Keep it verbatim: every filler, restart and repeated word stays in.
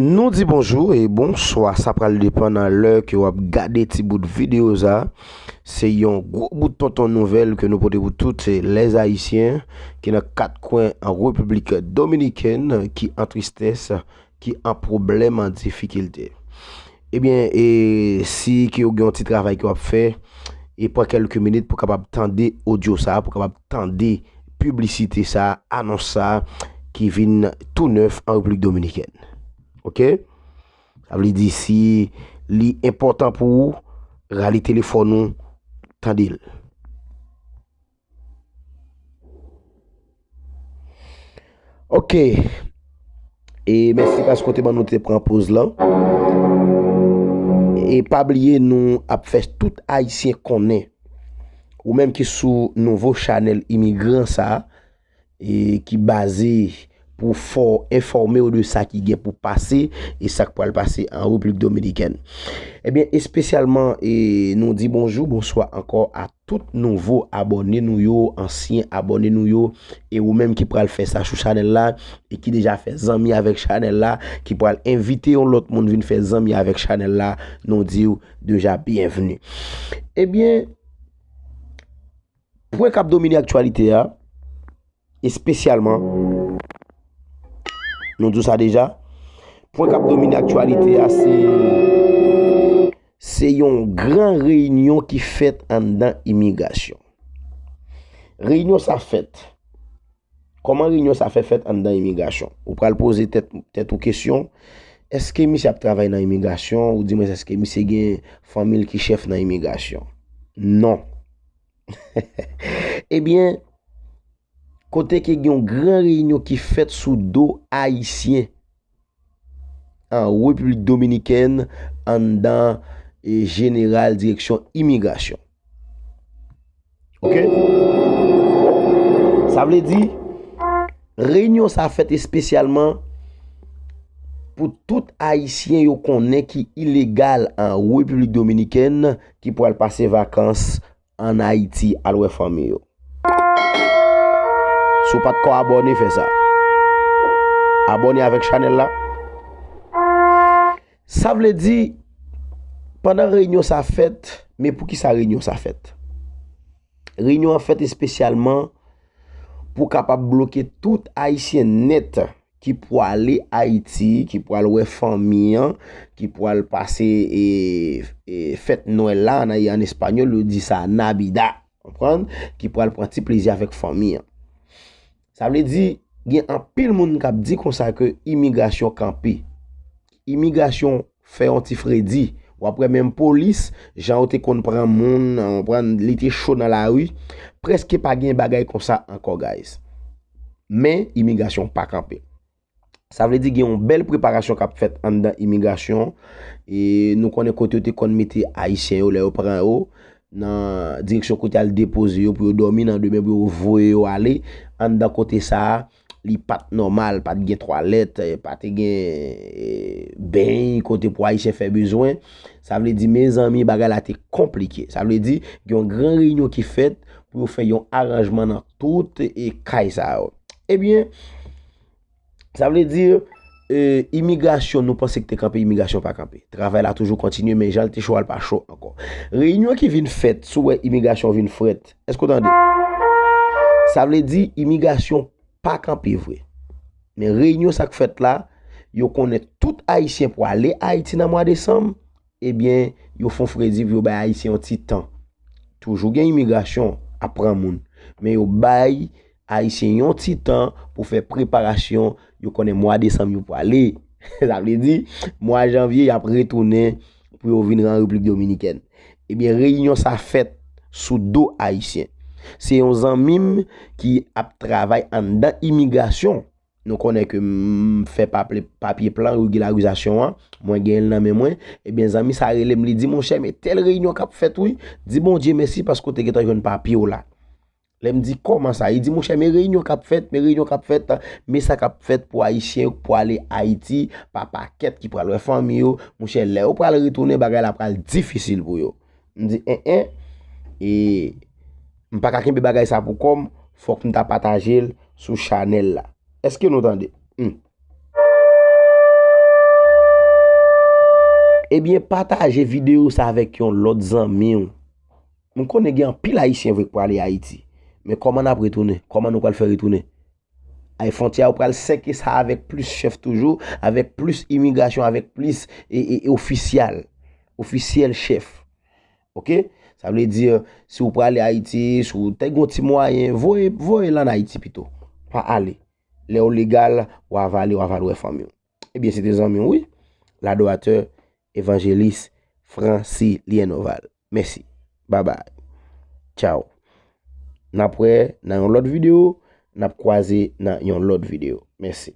Nou di bonjou e bonswa, sa pral depann nan lè ke w ap gade ti bout videyo sa. Se yon gwo bout tonton nouvèl ke nou pote pou tout lè Ayisyen ki nan kat kwen an Repiblik Dominikèn, ki an tristès, ki an pwoblèm, an difikilte. Ebyen, e si ke w gen yon ti travay ke w ap fè, e pran kèlke minit pou kapab tande odyo sa, pou kapab tande piblisite sa, anons sa, ki vin tou nèf an Repiblik Dominikèn. Oke? Sa vle di si li enpòtan pou ou, rale telefòn ou, tande l. Oke. E mèsi paske w te ban nou te pran poz lan. E pa bliye nou ap fè tout Ayisyen konnen. Ou menm ki sou nouvo chanèl imigran sa, e ki baze pou fè w enfòme w de sa ki gen pou pase e sa k pral pase an Repiblik Dominikèn. Ebyen, espesyalman, e nou di bonjou, bonswa ankò a tout nouvo abòne nou yo, ansyen abòne nou yo, e ou menm ki pral fè sa sou chanèl la, e ki deja fè zanmi avèk chanèl la, ki pral envite yon lòt moun vin fè zanmi avèk chanèl la, nou di w deja byenvni. Ebyen, pwen k ap domine aktyalite a, espesyalman, nou di w sa deja, pwen k ap domine aktyalite a, se, se yon gran reyinyon ki fèt anndan imigrasyon. Reyinyon sa fèt. Kòman reyinyon sa fè fèt anndan imigrasyon? Ou pral poze tèt, tèt ou kesyon, èske misye ap travay nan imigrasyon? Ou di mwen, èske misye gen fanmi l ki chèf nan imigrasyon? Non. Ebyen, kote ke gen yon gran reyinyon ki fèt sou do Ayisyen an Repiblik Dominikèn, anndan, e, Jeneral Direksyon Imigrasyon. Oke? Sa vle di, reyinyon sa fèt espesyalman pou tout Ayisyen yo konnen ki ilegal an Repiblik Dominikèn, ki pral pase vakans ann Ayiti al wè fanmi yo. Si w pa t ko abòne, fè sa. Abòne avèk chanèl la. Sa vle di, pandan reyinyon sa fèt, men poukisa reyinyon sa fèt? Reyinyon an fèt espesyalman pou kapab bloke tout Ayisyen nèt ki pwale Ayiti, ki pwal wè fanmi an, ki pwal pase, e, e, fèt Nwèl la, an, an espanyòl, yo di sa Nabida, konprann? Ki pwal pran ti plezi avèk fanmi an. Sa vle di, gen anpil moun k ap di konsa ke imigrasyon kanpe. Imigrasyon fè yon ti fredi. W ap wè menm polis, jan yo te konn pran moun, konprann, li te cho nan lari, prèske pa gen bagay konsa ankò, guys. Men, imigrasyon pa kanpe. Sa vle di gen yon bèl preparasyon k ap fèt anndan imigrasyon. E nou konnen kote yo te konn mete Ayisyen yo lè yo pran yo, nan direksyon kote al depoze yo pou yo dòmi nan demen pou yo voye yo ale. Anndan kote sa a, li pa t nòmal, pa t gen twalèt, e, pa te gen, e, beny kote pou Ayisyen fè bezwen. Sa vle di, mezanmi, bagay la te konplike. Sa vle di, gen yon gran reyinyon ki fèt pou yo fè yon aranjman nan tout, e, kay sa yo. Ebyen, sa vle di, e, imigrasyon, nou panse ki te kanpe, imigrasyon pa kanpe. Travay la toujou kontinye, men jan l te cho a, l pa cho ankò. Reyinyon ki vin fèt, si w wè imigrasyon vin frèt, èske w tande? Sa vle di, imigrasyon pa kanpe vre. Men reyinyon sa k fèt la, yo konnen tout Ayisyen pou ale Ayiti nan mwa desanm, ebyen, yo fè yon fredi pou yo bay Ayisyen yon ti tan. Toujou gen imigrasyon ap pran moun, men yo bay Ayisyen yon ti tan pou fè preparasyon. Yo konnen mwa desanm yo pwale. Sa vle di, mwa janvye, y ap retounen pou yo vin nan Repiblik Dominikèn. Ebyen, reyinyon sa fèt sou do Ayisyen. Se yon zanmi m ki ap travay anndan imigrasyon. Nou konnen ke m fè paple-, papye plan regilarizasyon an, mwen genyen l nan men mwen. Ebyen, zanmi sa rele m, li di, monchè, men tèl reyinyon k ap fèt, wi. Di Bondye mèsi paske w te gentan jwenn papye w la. Lè m di, kòman sa? Li di, monchè, men reyinyon k ap fèt, men reyinyon k ap fèt, men sa k ap fèt pou Ayisyen yo k pwale Ayiti, pa pakèt ki pral wè fanmi yo. Monchè, lè yo pral retounen, bagay la pral difisil pou yo. M di, en, en, e m pa ka kenbe bagay sa pou kò m, fòk m ta pataje l sou chanèl la. Èske nou tande? Hmm. Ebyen, pataje videyo sa avèk yon lòt zanmi w. M konnen gen anpil Ayisyen vre k prale Ayiti. Men kòman n ap retounen? Kòman nou pral fè retounen? Ay, fwontyè yo pral sèke sa avèk plis chèf toujou, avèk plis imigrasyon, avèk plis e, e, e ofisyal, ofisyèl chèf. Oke? Sa vle di, si w prale Ayiti, si w te gon ti mwayen, voye, voye l ann Ayiti pito. Pa ale. Lè w legal, w a vale, w a vale wè fanmi w. Ebyen, se te zanmi w, wi. Ladoratè Evanjelis Francilien Noval. Mèsi. Babay. Tchaw. N ap wè nan yon lòt videyo. N ap kwaze nan yon lòt videyo. Mèsi.